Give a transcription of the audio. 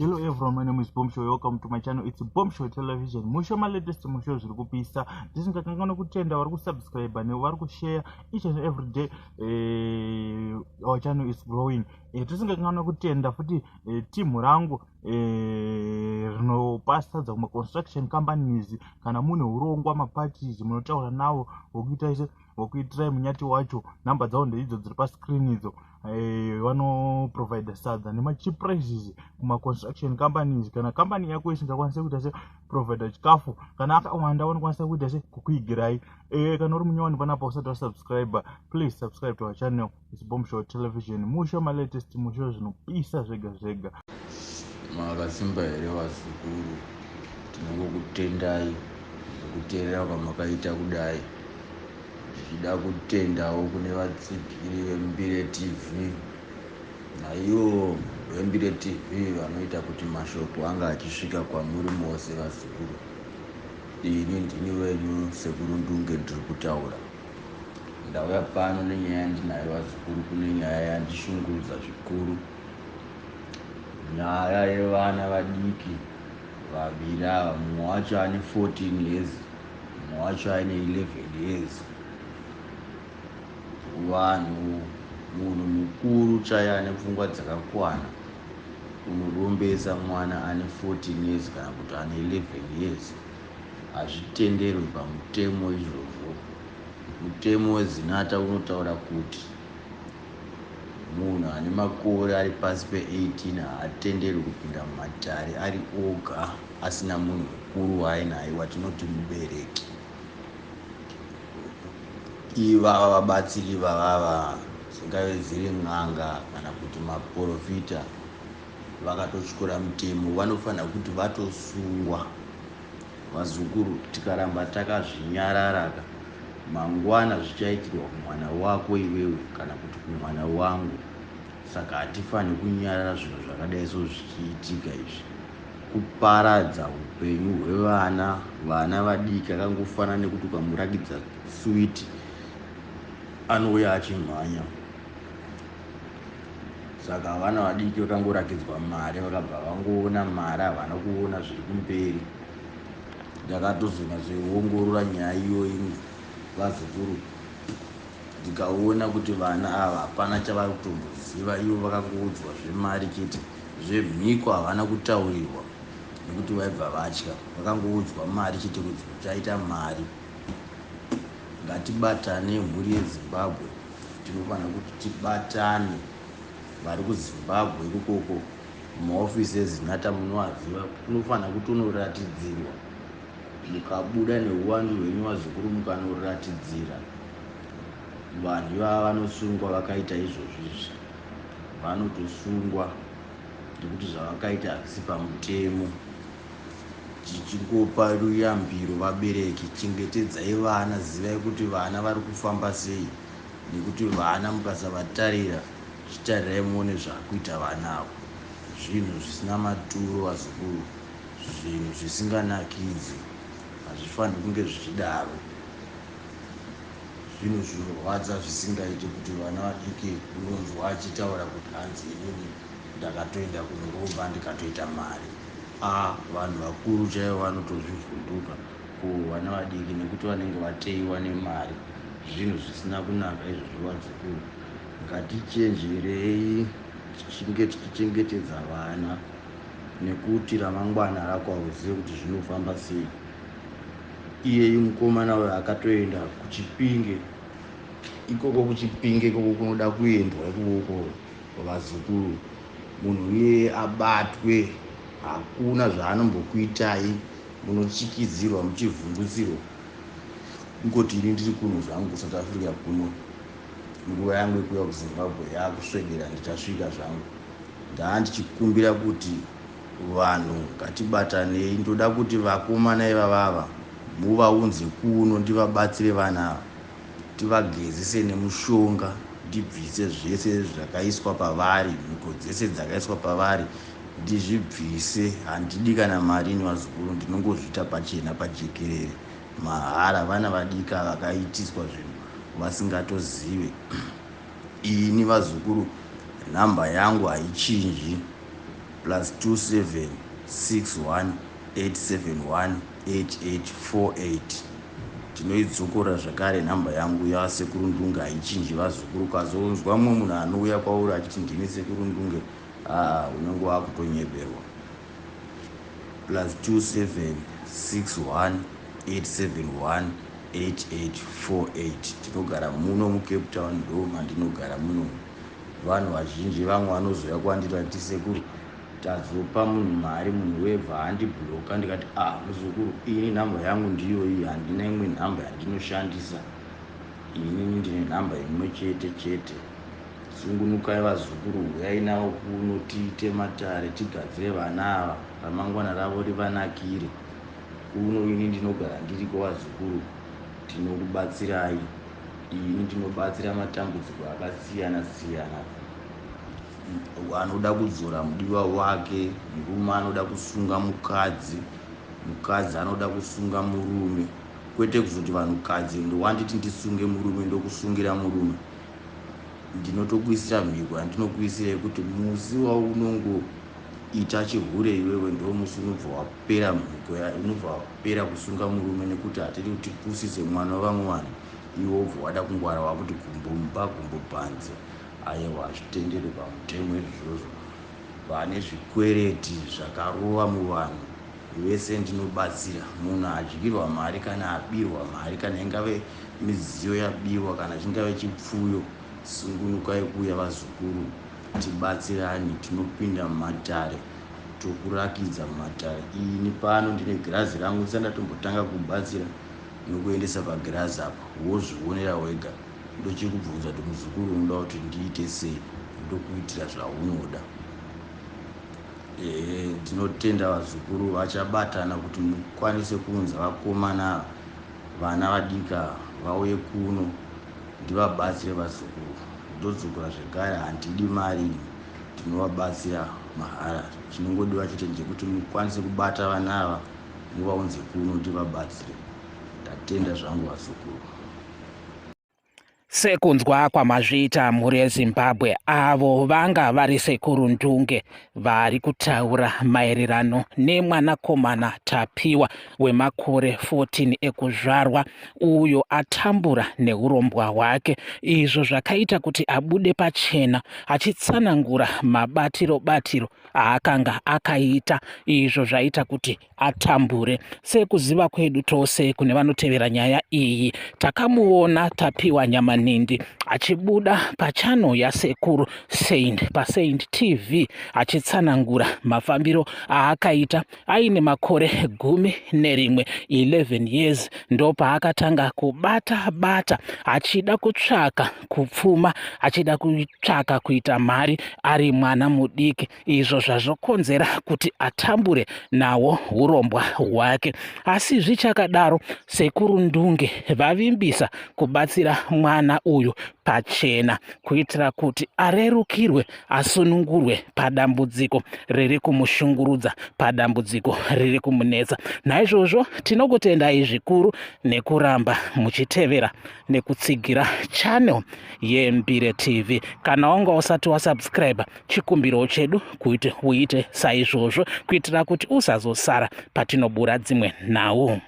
Hello everyone, my name is Bomb Show. Welcome to my channel. It's Bomb Show Television. Musho ma latest musho zviri kupisa. Ndisingakanganwa kutenda vari kusubscribe nevari kushare each and every day. Our channel is growing. Tisingakanganwa kutenda futi team rangu rinopa sadza kuma construction companies. Kana mune urongwa maparties munotaura navo wokuita ise wokuitirai munyati wacho, nhamba dzavo ndeidzo dziri pascreen idzo. Vanoprovide sadza nemacheap prices kumaconstruction companies. Kana company yako isingakwanisi kuita se provide chikafu, kana akawanda, vanokwanisa kuita se kukuigirai. Kana uri munyowani panapa usati wasubscribe, please subscribe to our channel. It's Bomb Show Television. Musho malatest musho zvinopisa zvega zvega. Makasimba here vazukuru? Tinongokutendai nekuteerera kwamakaita. Kudai ndichida kutendawo kune vatsigiri veMbire TV naivo veMbire TV vanoita kuti mashoko anga achisvika kwamuri mose. Vazukuru, ini ndini wenyu Sekuru Ndunge ndiri kutaura. Ndauya pano nenyaya yandinayo, vazukuru. Kune nyaya yandishungurudza zvikuru, nyaya yevana vadiki vaviri ava. Mumwe wacho ane 14 years, mumwe wacho aine 11 years. Vanhu, munhu mukuru chaiye ane pfungwa dzakakwana unorombesa mwana ane 14 years kana kuti ane 11 years? Hazvitenderwi pamutemo izvozvo. Mutemo weZinatha unotaura kuti munhu ane makore ari pasi pe18 haatenderwi kupinda mumatare ari oga asina munhu mukuru waainaye watinoti mubereki. Ivava vabatsiri vavava, dzingave dziri n'anga kana kuti maprofita, vakatotyora mutemo, vanofanira kuti vatosungwa. Vazukuru, tikaramba takazvinyararaka, mangwana zvichaitirwa kumwana wako iwewe kana kuti kumwana wangu. Saka hatifaniri kunyarara zvinhu zvakadai so zvichiitika. Izvi kuparadza upenyu hwevana, vana vadiki. Akangofanana nekuti ukamurakidza switi, anouya achimhanya. Saka vana vadiki vakangorakidzwa mari, vakabva vangoona mari, havana kuona zviri kumberi. Ndakatozonyatsoiongorora nyaya iyoyi, vazukuru, ndikaona kuti vana ava hapana chavari kutomboziva. Ivo vakangoudzwa zvemari chete, zvemhiko havana kutaurirwa nekuti vaibva vatya. Vakangoudzwa mari chete, kuti uchaita mari. Ngatibatane, mhuri yeZimbabwe. Tinofanira kuti tibatane. Vari kuZimbabwe ikokoko, mumaofisi eZinatha munoaziva, kunofanira kuti unoratidzirwa. Mukabuda neuwandu hwenyu, vazukuru, mukanoratidzira, vanhu ivava vanosungwa. Vakaita izvozvo izvi vanotosungwa nekuti zvavakaita hazvisi pamutemo. Tichingopa ruyambiro, vabereki, chengetedzai vana, zivai kuti vana vari kufamba sei, nekuti vana mukasavatarira, chitarirai muone zvaakuita vana avo. Zvinhu zvisina maturo, vazukuru, zvinhu zvisinganakidzi, hazvifaniri kunge zvichidaro. Zvinhu zvinorwadza zvisingaiti kuti vana vadiki unonzwa achitaura kuti hanzi, "Inini ndakatoenda kunoromba ndikatoita mari." A, vanhu vakuru chaivo vanotozvivhunduka, ko vana vadiki, nekuti vanenge vateiwa nemari. Zvinhu zvisina kunaka izvozvo, vazukuru. Ngatichenjerei tichinge tichichengetedza vana, nekuti ramangwana rako hauzive kuti zvinofamba sei. Iyeyu mukomana uyo akatoenda kuChipinge ikoko. KuChipinge ikoko kunoda kuendwa ikoko, vazukuru. Munhu iyeye abatwe. Hakuna zvaanombokuitai, munochikidzirwa muchivhundutsirwa. Kungoti ini ndiri kuno zvangu kuSouth Africa kuno, nguva yangu yekuuya kuZimbabwe yakuswedera, ndichasvika zvangu. Ndaa ndichikumbira kuti vanhu ngatibatanei. Ndoda kuti vakomana ivavava muvaunze kuno, ndivabatsire vana ava, tivagezise nemushonga, ndibvise zvese zvakaiswa pavari, mhiko dzese dzakaiswa pavari ndizvibvise. Handidi kana mari ini, vazukuru, ndinongozviita pachena, pajekerere, mahara. Vana vadiki vakaitiswa zvinhu vasingatozive. Ini, vazukuru, nhamba yangu haichinji. Plus 27 61 871 8848. Tinoidzokorora zvakare nhamba yangu yasekuru Ndunge, haichinji vazukuru. Ukazonzwa mumwe munhu anouya kwauri achiti ndini sekuru Ndunge, aa, unenge wakutonyeberwa. Plus 27 61 871 8848. Tinogara muno muCape Town, ndo mandinogara muno. Vanhu vazhinji vamwe vanozouya kwandiri vachiti, "Sekuru, tazopa munhu mari, munhu webva andibhuloka." Ndikati, "A ah, muzukuru, ini nhamba yangu ndiyo iyi, handina imwe nhamba yandinoshandisa. Inini ndine nhamba imwe chete chete." Sungunukai vazukuru, huyai navo kuno tiite matare, tigadzire vana ava, ramangwana ravo rivanakire. Kuno ini ndinogara ndiriko vazukuru, tinokubatsirai. Ini ndinobatsira matambudziko akasiyana siyana. Anoda kudzora mudiwa wake, murume anoda kusunga mukadzi, mukadzi anoda kusunga murume. Kwete kuzoti vanhukadzi ndowanditi ndisunge murume, ndokusungira murume. Ndinotokuisira mhiko yandinokuisira yekuti musi waunongoita chihure iwewe, ndo musi unobva wapera mhiko, unobva wapera kusunga murume, nekuti hatidi kuti tipusise mwana wevamwe vanhu. Iwe wobva wada kungwara, wakuti gumbo mumba, gumbo panze. Aiwa, hazvitenderwi pamutemo izvozvo. Vane zvikwereti zvakarova muvanhu vese ndinobatsira. Munhu adyirwa mari kana abirwa mari, kana ingave midziyo yabiwa, kana chingave chipfuyo, sungunukai kuuya vazukuru, tibatsirani. Tinopinda mumatare, tokurakidza mumatare. Ini pano ndine girazi rangu, ndisati ndatombotanga kubatsira nokuendesa pagirazi apa, wozvionera wega. Ndochikubvunza kuti, "Muzukuru, unoda kuti ndiite sei?" Ndokuitira zvaunoda. Ndinotenda vazukuru vachabatana kuti mukwanise kuunza vakomana, vana vadika vauye kuno ndivabatsire. Vazukuru, ndodzokera zvekare, handidi mari, ndinovabatsira mahara. Chinongodiwa chete ndechekuti mukwanise kubata vana ava, muvaunze kuno tivabatsire. Ndatenda zvangu vazukuru. Sekunzwa kwamazviita, mhuri yeZimbabwe, avo vanga vari Sekuru Ndunge vari kutaura maererano nemwanakomana Tapiwa wemakore 14 ekuzvarwa, uyo atambura neurombwa hwake, izvo zvakaita kuti abude pachena achitsanangura mabatiro batiro aakanga akaita, izvo zvaita kuti atambure. Sekuziva kwedu tose kune vanotevera nyaya iyi, takamuona Tapiwa Nyamanindi achibuda pachannel yaSekuru Saint, paSaint TV, achitsanangura mafambiro aakaita aine makore 11, 11 years, ndopaakatanga kubata bata achida kutsvaka kupfuma, achida kutsvaka kuita mari ari mwana mudiki, izvo zvazvokonzera kuti atambure nawo urombwa hwake. Asi zvichakadaro, Sekuru Ndunge vavimbisa kubatsira mwana uyu pachena kuitira kuti arerukirwe, asunungurwe padambudziko riri kumushungurudza, padambudziko riri kumunetsa. Naizvozvo tinokutendai zvikuru nekuramba muchitevera nekutsigira channel yeMbire TV. Kana wanga usati wasubscribe, chikumbiro chedu kuti uite saizvozvo kuitira kuti usazosara patinobura dzimwe nhau.